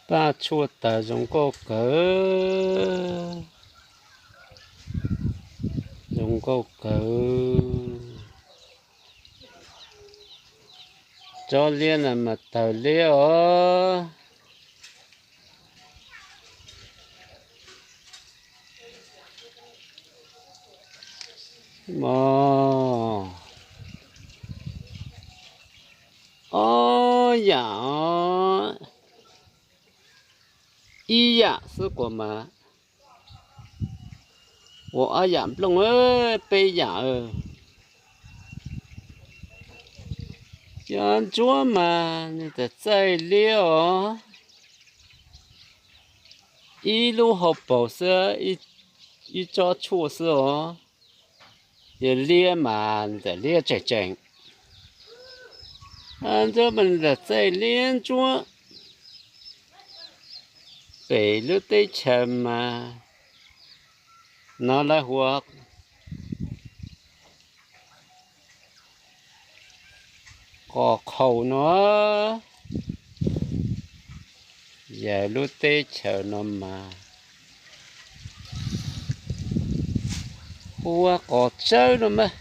Paj tshuaj tawg zoo nkauj kawg, zoo nkauj kawg. Tsob liab no mas tawg liab os. Ob yam, ib yam xwb kuas mas, ua ob yam nplooj, peb yam. Cov ntsuab mas nws txawm txaij liab os, ib lub hauv paus xwb, ib tsob tshuaj xwb os, yog liab mas nws txawm liab tseem tseem. Ntsuab mas nws txawm txaij liab ntsuab. Pem lub teb chaws mas no lawv hu ua qos qhaus no. Yog lub teb chaws no mas hu ua qos tsawb no mas,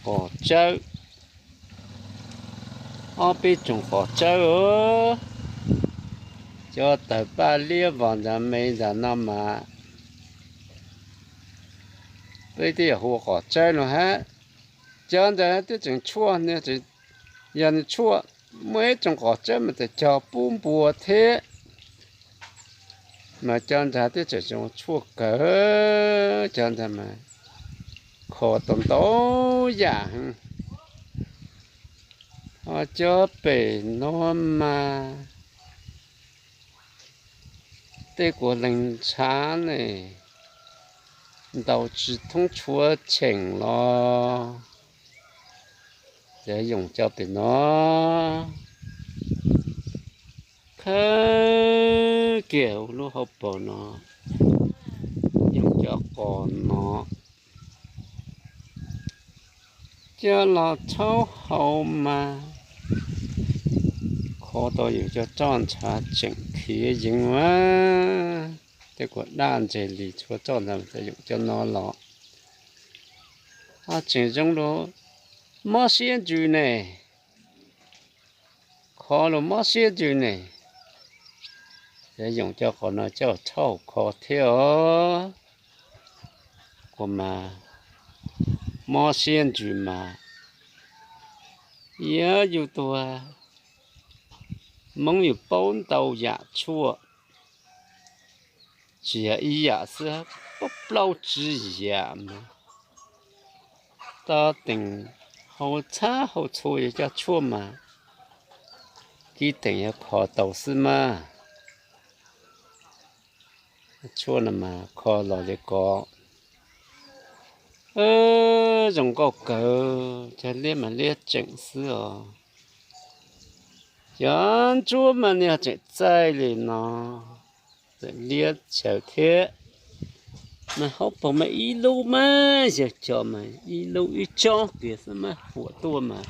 qos tsawb, ob peb tsoom qos tsawb os. Cov tawg paj liab vos ntawd me ntawm no mas peb twb yog hu ua qos tsawb no hab. Cov ntawd twb tseem tshuaj, yog nws tshuaj, muaj ib tsoom qos tsawb mas txawm cog pub npua thiab, mas cov ntawd twb tseem tseem tshuaj kawg, cov ntawd mas kho tau ntau yam heev. Ho cov pem no mas tej kuas leeg ntshav ne, ntaus tsis thoob tshuav cheem los cov yoom cov pem no. Khawb kiag lub hauv paus no, yoom cov qos no, coj los tshaub hau mas kho tau yus cov roj ntshav tseem khiav yeev a. Tej kuas daj ntseg li tshuav roj ntawd mas cov yoom cov no los ho tseem zoo lus mob siab ntsws ne, kho lus mob siab ntsws ne. Cov yoom cov qos no coj tshaub hau kho thiab os. Kuas mas mob siab ntsws mas yog yus tuag, Hmoob yus paub ntau yam tshuaj, tsis yog ib yam xwb, paub plaub tsib yam mas. Tab teem hau txhab hau txhua yog cov tshuaj mas kib teem yuav kho tau xwb mas. Tshuaj no mas kho los li ko. Zoo nkauj kawg, cov liab mas liab tseem xwb os. Cov ntsuab mas nws tseem txaij li no, txawm liab chaw thiab. Mas hauv paus mas ib lub mas yog cov mas ib lub ib tsob kiag xwb mas huam tuaj mas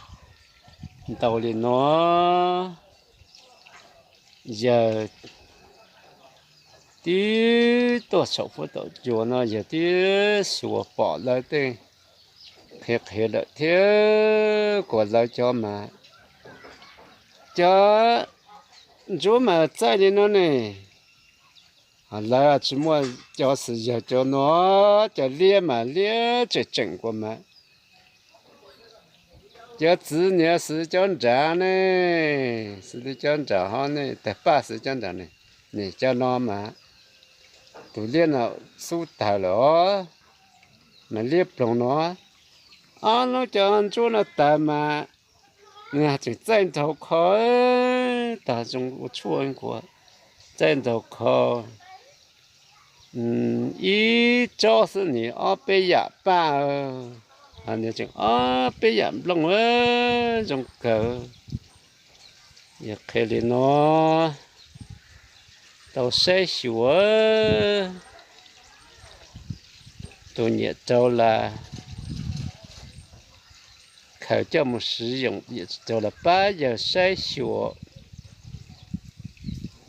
ntau li no. Yawg tib tuaj saum fuab tom cua no yawg tib xyuas pom lawv tej qhia qhia lawm thiab kuas lawv cov mas, cov ntsuab mas txaij li no ne. Lawv tsis muaj cov xwm yawg cov no, cov liab mas liab tseem tseem kuas mas. Cov txwv niam xwv cov nrad ne, xwv li cov nrad ho ne, tawg paj xwv cov nrad ne, ne cov no mas tus liab no xub tawg lawm os, mas liab ploog no. Ob lub cov ntsuab no tawg mas nws tseem txaij nraug kho, tag zoo ua tshuaj kuas txaij nraug kho. Ib tsob xwb nim ob peb yam paj, tseem ob peb yam nplooj zoo kawg. Yog qhia li no, tau saib xyuas, tus nyiam rau las khaws coj mus siv yoom, nyiam tsis rau las pab yawg saib xyuas.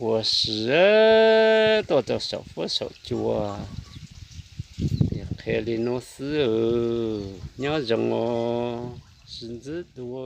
Ua si tuaj rau saum fuab saum cua, qhia li nuav xwb. Nyob zoo os, sib ntsib dua.